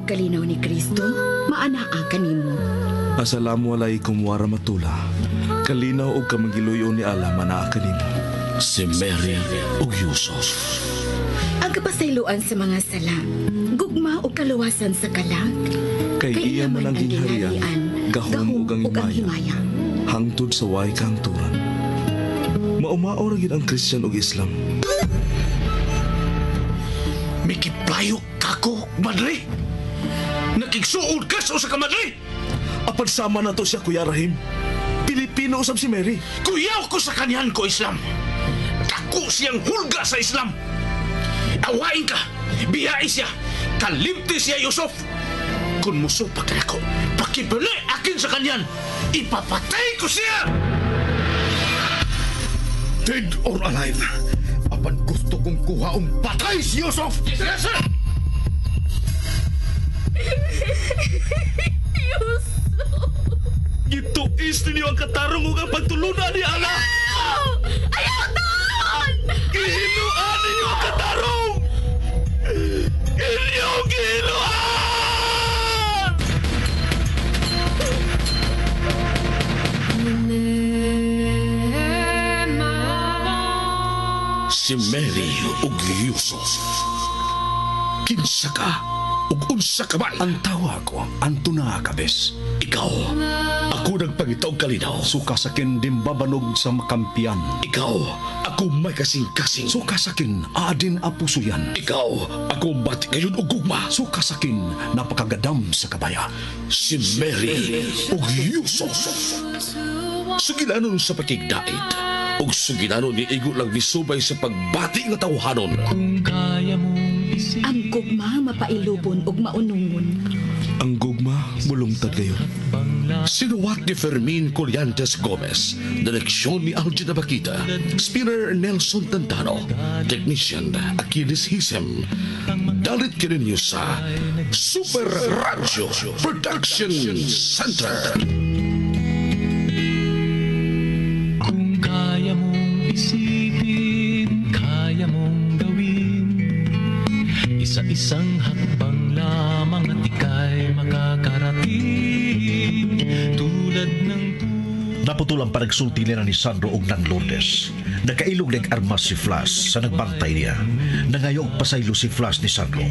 Kalinaw ni Kristo, maanaa kanimo. Assalamu alaikum warahmatullah. Kalinaw og kamangiluyo ni Allah manaa kanimo. Si Mary ug Yusuf. Ang kapasayloan sa mga sala, gugma ug kaluwasan sa kalag. Kay iya man ang gingharian, gahom ug ang himaya. Hangtod sa way kahangturan. Maumao ra gyud ang Christian ug Islam. Mikiplayo kako, madre. Nakigsuod ka sa usa ka madre. Apan sama na to siya, Kuya Rahim. Pilipino usab si Mary. Kuyaw ko sa kanyan ko, Islam. Dako siyang hulga sa Islam. Awain ka, biyai siya, kalimti siya, Yusuf. Kung musupak ka nako, pakibali akin sa kanyan, ipapatay ko siya! Dead or alive, apan gusto kong kuhaong patay si Yusuf! Yes, sir! Gituis ninyo ang katarong ug ang pagtulunan ni Allah. Ayaw taon! Gihinuan ninyo ang katarong! Inyong gihinuan! Si Mary ug Yusuf. Kinsa ka ug unsa ka man? Ang tawa ko, Antona Akabes. Ikaw, ako nagpangita og kalinaw. Suka sakin dimbabanog sa makampiyan. Ikaw, ako may kasing-kasing. Suka sakin adin apusuyan. Ikaw, ako bati ngayon og gugma. Suka sakin napakagadam sa kabaya. Si Mary ug Yusuf. Sugilanon sa pakigdait ug sugilanon ni igo lang misubay sa pagbati nga tawhanon. Ang gugma mapailubon ug maunungon. Ang gugma mulungtad kayo. Sinuwat ni Fermin Collantes Gomez, direksyon ni Algin Abakita, spinner Nelson Tantano, technician Achilles Hisem. Dalit kininyo sa Super Radio Production Center. Kung kaya mong isipin, kaya mong gawin. Isa-isang hakbang lamang at ika'y makakarating. Tulad ng Naputol ang panagsulti nila ni Sandro og nang Lourdes. Nakailog nag armas si Flash sa nagbantay niya. Nangayog pasaylo si Flash ni Sandro.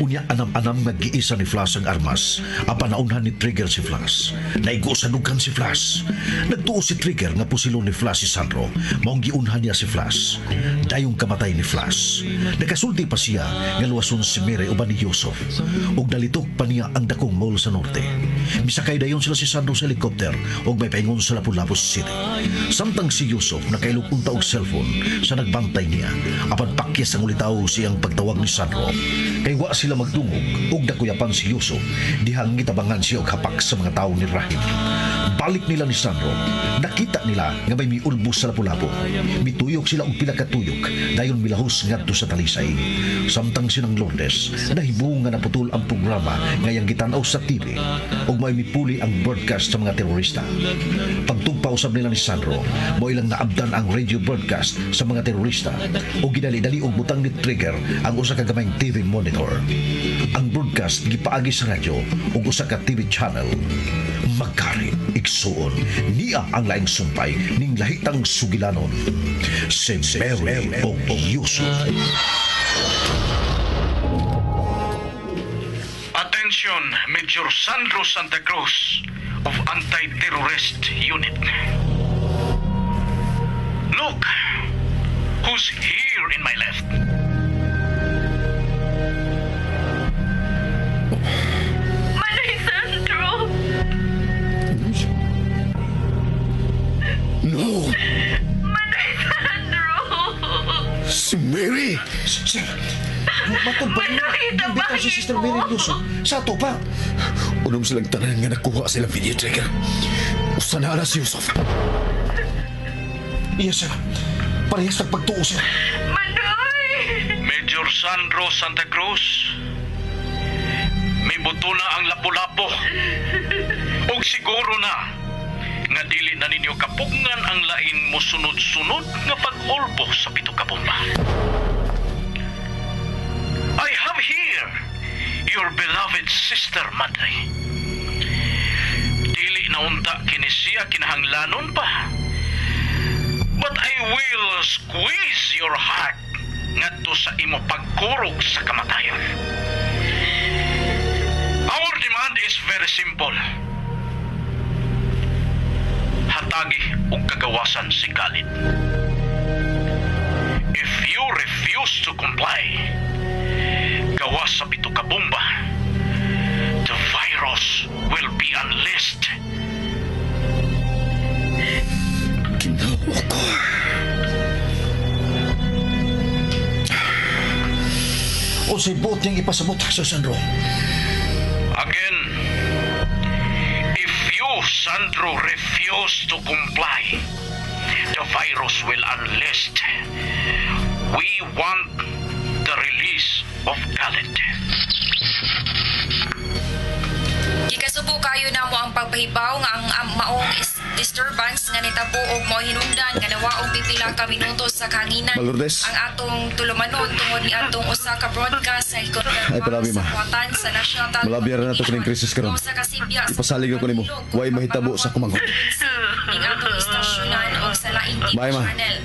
Unya anam-anam nga giisa ni Flash ang armas. Apan naunhan ni Trigger si Flash. Naigo sa dugan si Flash. Nagtuo si Trigger nga pusilon ni Flash si Sandro. Maong giunhan niya si Flash. Dayong kamatay ni Flash. Nakasulti pa siya nga luwason si Mary uban ni Yusuf. Ug nalitok pa niya ang dakong mall sa norte. Misakay dayon sila si Sandro sa helicopter ug may paingon sa Lapu-Lapu City. Samtang si Yusuf nakailog unta og cellphone sa nagbantay niya apan pakyas ang ulitaw siyang pagtawag ni Sandro. Kay wa sila magdungog ug nakuyapan si Yusuf dihang gitabangan siya og hapak sa mga tawo ni Rahim. Balik nila ni Sandro, nakita nila nga may miulbos sa Lapu-Lapu. Mituyok sila og pila ka tuyok dayon milahos ngadto sa Talisay. Samtang sinang Lourdes, nahibong nga naputol ang programa ngayang gitan-aw sa TV ug may mipuli ang broadcast sa mga terorista. Pagtugpa usab nila ni Sandro, mao ilang naabdan ang radio broadcast sa mga terorista ug gidali-dali og butang ni Trigger ang usa ka gamayng TV monitor. Ang broadcast gipaagi sa radyo ug usa ka TV channel. Magkari, igsuon, niya ang laing sumpay ning lahitang sugilanon. Si Mary og Yusuf. Attention, Major Sandro Santa Cruz of Anti-Terrorist Unit. Look, who's here in my left? Manay Sandro! No! Manay Sandro! Si Mary! Sir, matod ba Manay, Gimbitaw si Sister Mary Yusuf sa ato pa? Unom silang tanan nga nakuha silang video trigger. Usa na ala si Yusuf. Yes, sir. Parehas nagpagtuo, sir. Manoy! Major Sandro Santa Cruz, may buto na ang lapu-lapo. Og siguro na nga dili na ninyo kapugngan ang lain mo sunod-sunod nga pag-ulbo sa pito ka bomba. I have here Your beloved sister, Madre. Dili na unta kini siya kinahanglanon pa. But I will squeeze your heart ngadto sa imo pagkurog sa kamatayon. Our demand is very simple. Hatagi og kagawasan si Khalid. If you refuse to comply, gawas sa pito ka bomba, the virus will be unleashed. Ginoo ko. O say buot niyang ipasabot, Sir Sandro. Again, if you, Sandro, refuse to comply, the virus will unleashed. We want the release of Khaled. Gikasubo kayo na mo ang pagpahibaw nga ang maong disturbance nga nitabo og mao hinungdan nga nawaog pipila ka minuto sa kahanginan Lourdes? ang atong tulumanon tungod ni atong usa ka broadcast sa Ay, palabi, ma. sa kuwatan sa National Malabya ra nato kining krisis karon. Ipasalig ako nimo. Way mahitabo sa kumanghod. Ning atong istasyonan og sa laing TV Bye, ma. channel.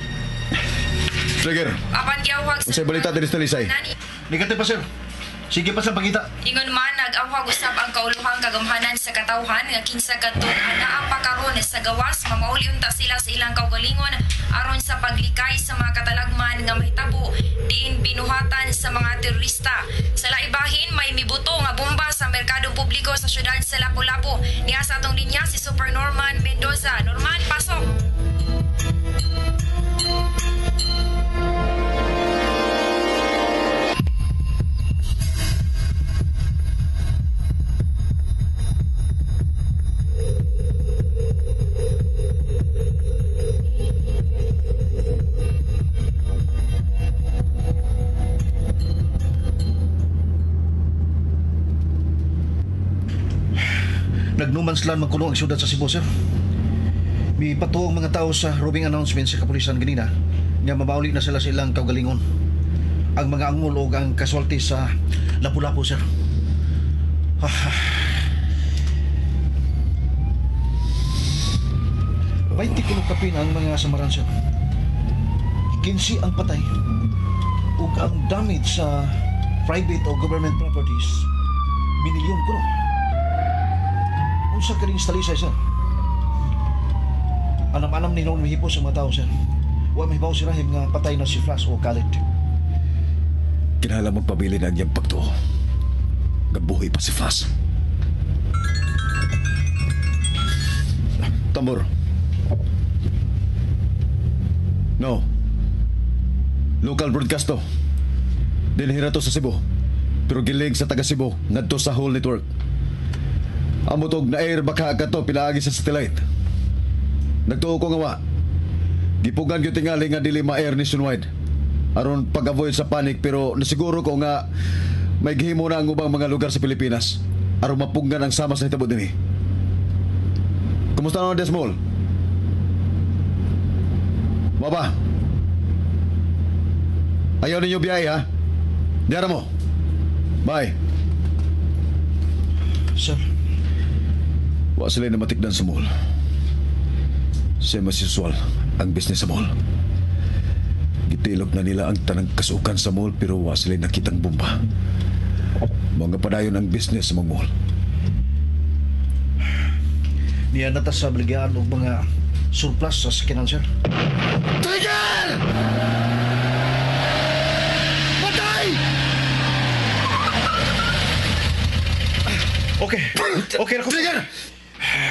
Trigger. Apan giawhag sa Unsay balita diri sa Talisay? Negative pa, sir. Sige pa sa pagita. Ingon man, nag-awhag usab ang kauluhang kagamhanan sa katawhan nga kinsa kadtong anaa pa karon sa gawas, mamauli unta sila sa ilang kaugalingon aron sa paglikay sa mga katalagman nga mahitabo diin binuhatan sa mga terorista. Sa laibahin, may mibuto nga bomba sa merkadong publiko sa syudad sa Lapu-Lapu. Niya sa atong linya si Super Norman Mendoza. Norman, pasok! Nagnumanslan magkuno ang siyudad sa Cebu, sir. May patuong mga tao sa roving announcement sa kapulisan ganina nga mabauli na sila sa ilang kaugalingon. Ang mga angol o ang casualty sa Lapu-Lapu, sir. 20 kuno kapin ang mga samaran, sir. 15 ang patay ug ang damage sa private o government properties minilyon kuno. Unsa kaning Talisay, sir? Anam-anam ni noon mahipos ang mga tao, sir. Wa mahibaw si Rahim nga patay na si Flash o Khaled. Kinahanglan magpabili na ang iyang pagtuo. Gabuhi pa si Flash. Tambor. No. Local broadcast to. Dinhira to sa Cebu. Pero gilig sa taga Cebu ngadto sa whole network. Amotog na air baka kato pinaagi sa satellite. Nagtuo ko nga wa. Gipugan gyud tingali nga dili ma-air nationwide. Aron pag-avoid sa panic, pero nasiguro ko nga may gihimo na ang ubang mga lugar sa Pilipinas aron mapunggan ang sama sa hitabo dinhi. Kumusta na Desmol? Baba. Ayaw ninyo biyahe, ha? Diara mo. Bye. Sir. Wa sila na matikdan sa mall. Same as usual, ang business sa mall. Gitilok na nila ang tanang kasukan sa mall pero wa sila nakitang bomba. Mga padayon ang business sa mga mall. Niya nata sa baligyaan og mga surplus sa sakyanan, sir. Trigger! Patay! Okay. Okay na ko. Trigger!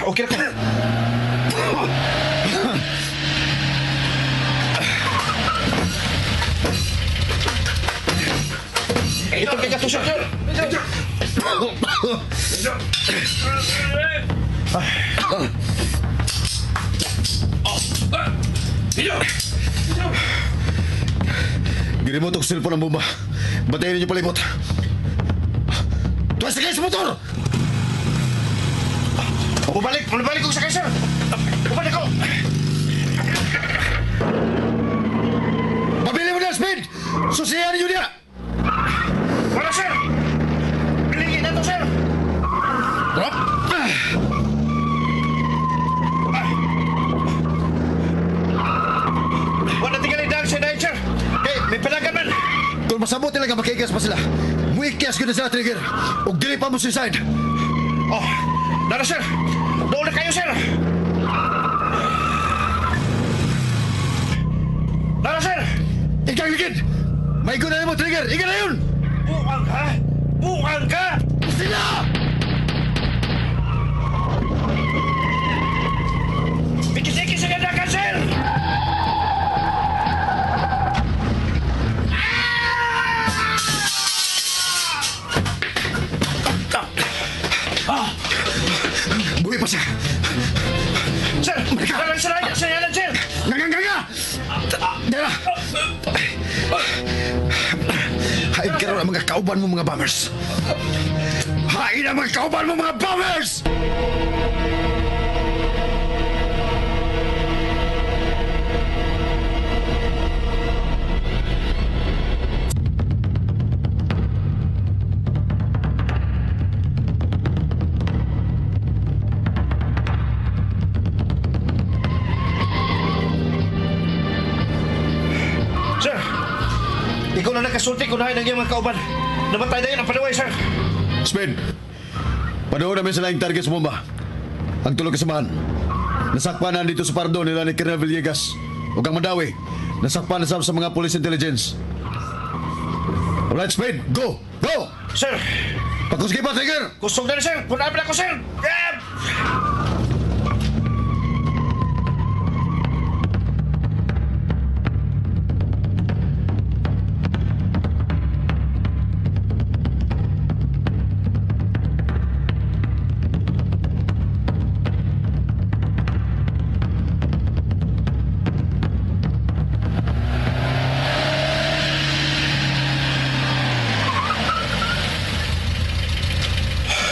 Okay na ko. Ito kay kato, sir. Girimot og cellphone ang bomba. Batayin ninyo palibot. Tuwa sakay sa motor! Bumalik! Bumalik ko sakay, sir! Bumalik ko! Pabili mo na, speed! Susiyan ninyo niya! Wala, sir! Kung masabot nila nga makigas pa sila, muikyas ko na sila, Trigger. O dili pa mo suicide. Oh, nara, sir. Doon na kayo, sir. Nara, sir. Ikaw, ligid! May na mo, Trigger! Ikaw na yun! Buang ka! Buang ka! Sila! Bikisiki sa ganda ka, sir! Ah! Buhi pa siya! Sir! Marika! Sir! Sir! Nga! Dara! Hain karon ang mga kauban mo mga bombers! Hain ang mga kauban mo mga bombers! Sir! Ikaw na nakasulti kung nahin ang iyong mga kauban. Namatay na yun ang panuway, sir! Spin! Padoon namin sila yung target sa bomba. Ang tulog kasamahan. Nasakpan na dito sa Pardo nila ni Colonel Villegas. Ug ang Mandawi. Nasakpan na sa mga police intelligence. Alright, Spin! Go! Go! Sir! Pagkusgi pa, Trigger! Kusog na rin, sir! Punahan ako, sir! Yeah!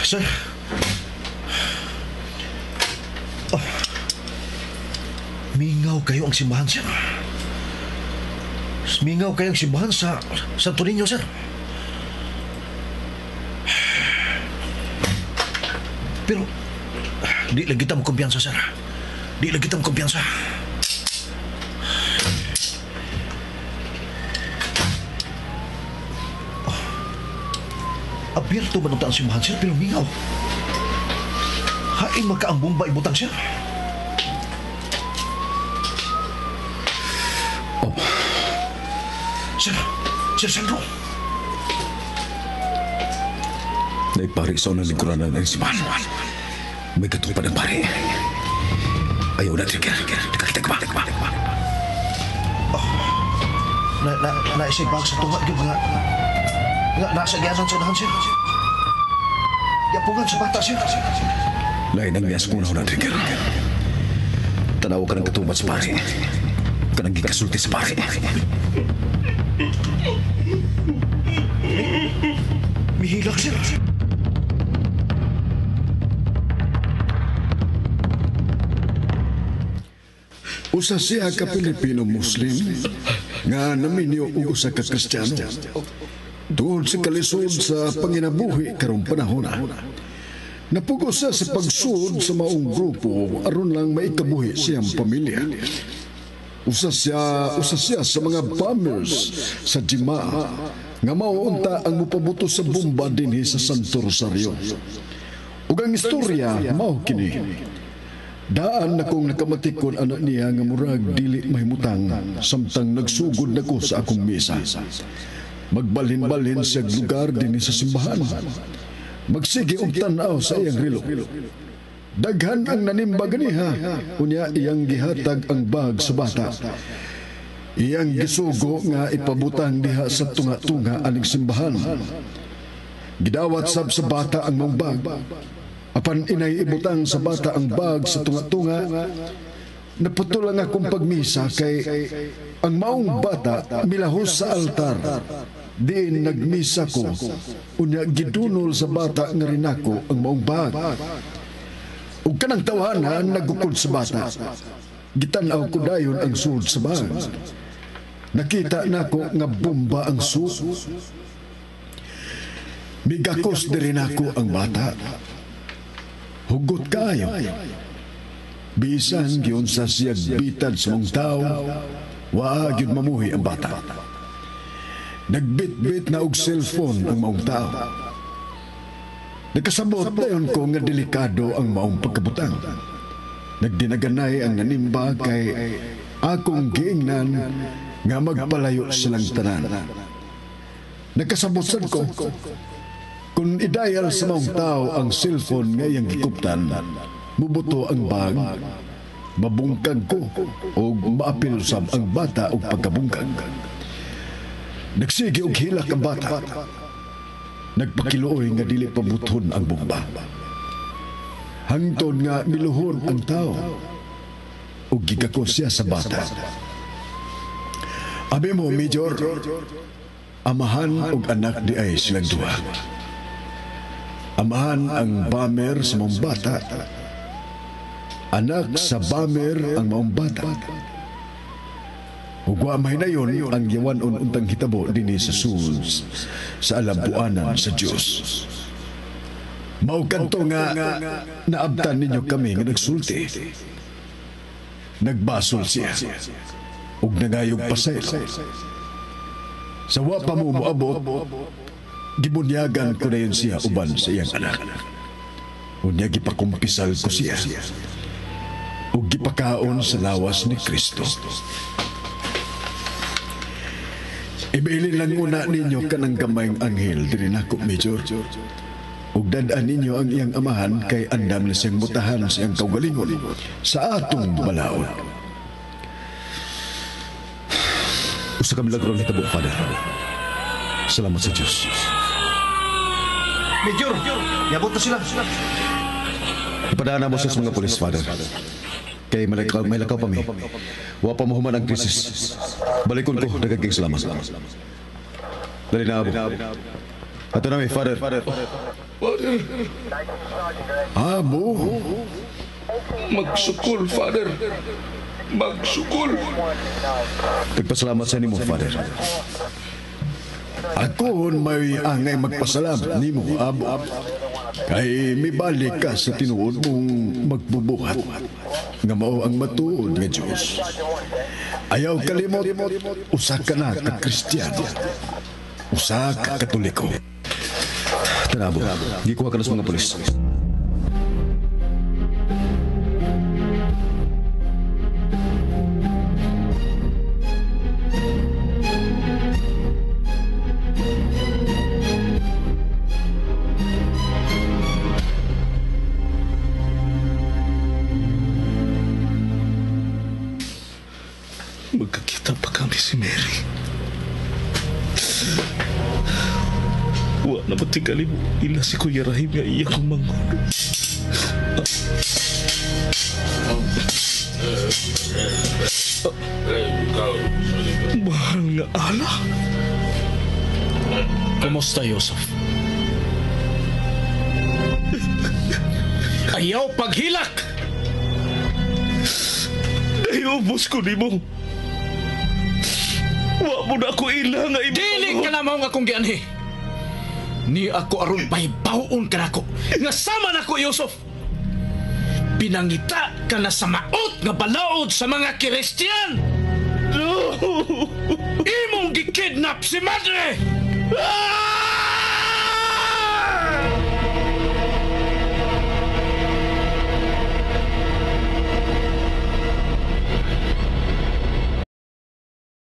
Sir. Oh. Mingaw kayo ang simbahan, sir. Mingaw kayo ang simbahan sa Santo Niño, sir. Pero, di lagi ta mo kumpiyansa, sir. Di lagi ta mo kumpiyansa. Oh. Abierto man ang simbahan, sir, pero mingaw. Hain maka ang bomba ibutang, sir. Oh. Sir, Sir Sandro. Naipari sa unang lingkuranan ng simbahan. May katupad ang pari. Ayaw na, Trigger. Nakakita ka ba? Oh. Na isay bag sa tunga, yun nga. Nga, nasa giyanan sa unahan, sir. Yapungan sa bata, sir. Lain ang miyas kong na, Trigger. Tanaw ka ng katubad sa pari. Kanang gikasulti sa pari. Mihilak, sir. Usa siya ka Pilipino Muslim nga naminyo og usa ka Kristiyano. Tungod sa kalisod sa panginabuhi karong panahona. Napugo siya sa pagsud sa maong grupo aron lang maikabuhi siyang pamilya. Usa siya sa mga bombers sa Jima nga mao unta ang mopabuto sa bomba dinhi sa Santo Rosario. Ug ang istorya mao kini. Daan na kong nakamatikon anak niya nga murag dili mahimutang samtang nagsugod na ko sa akong misa. Magbalhin-balhin siya lugar dinhi sa simbahan. Magsige og tan-aw sa iyang relo. Daghan ang nanimba ganiha, unya iyang gihatag ang bag sa bata. Iyang gisugo nga ipabutang diha sa tunga-tunga aning simbahan. Gidawat sab sa bata ang mong bag. Apan inay ibutang sa bata ang bag sa tunga-tunga, naputol ang akong pagmisa kay ang maong bata milahos sa altar. Diin nagmisa ko, unya gidunol sa bata nga rinako ang maong bag. Ug kanang tawhanan nagukod sa bata. Gitan-aw ko dayon ang sud sa bag. Nakita nako nga bomba ang sud. Migakos diri nako ang bata. Hugot kaayo. Bisan giunsa siya bitad sa mong tao, waa gyud mamuhi ang bata. Nagbit-bit na og cellphone ang maong tao. Nakasabot dayon ko nga delikado ang maong pagkabutang. Nagdinaganay ang nanimba kay akong giingnan nga magpalayo silang tanan. Nakasabot sad ko kung idayal sa maong tao ang cellphone nga iyang gikuptan, mubuto ang bag, mabungkag ko o maapil usab ang bata og pagkabungkag. Nagsige og hilak ang bata. Nagpakiluoy nga dili pabuthon ang bomba. Hangtod nga miluhon ang tao ug gigako siya sa bata. Abi mo, Major, amahan og anak di ay silang duha. Amahan ang bamer sa maong bata. Anak sa bamer ang maong bata. Ug wa mahinayon ang yawan-on untang hitabo dinhi sa sulod sa alambuanan sa Dios. Mao kadto nga naabtan ninyo kami nga nagsulti. Nagbasol siya ug nangayog pasaylo. Sa wa pa mo moabot, gibunyagan ko na yun siya uban sa iyang anak. Unya gipakumpisal ko siya ug gipakaon sa lawas ni Kristo. Ibilin lang muna ninyo kanang gamayng anghel diri nako, Major. Ug dad-an ninyo ang iyang amahan kay andam na siyang mutahan sa iyang kaugalingon sa atong balaod. Usa ka milagro ang hitabo, Father. Salamat sa Diyos. Major, yabot na sila. Ipadaan na mo sa mga pulis, Father. Kay may lakaw pa mi. Wa pa mahuman ang krisis. Balikon ko, nagaging salamat. Dali na, Abo. Ato na mi, Father. Father. Abo? Magsukol, Father. Magsukol. Nagpasalamat sa nimo, Father. Ako may angay magpasalamat nimo, Abo. Kay mibalik ka sa tinuod mong magbubuhat nga mao ang matuod nga Dios. Ayaw kalimot, usa ka na ka Kristiyano, usa ka Katoliko. Tanabo, gikuha ka na sa mga pulis. Magkakita pa kami si Mary. Wa na ba tingali mo ila si Kuya Rahim nga iya kong manghod. Mahal nga ala. Kumusta, Yusuf? Ayaw paghilak! Naiubos ko nimo. Wa mo na ako ila nga iba. Dili ka na maong akong gianhi. Ni ako aron pahibawon ka nako. Nga sama nako, Yusuf. Pinangita ka na sa maot nga balaod sa mga Kristiyan. No! Imong gikidnap si Madre! Ah!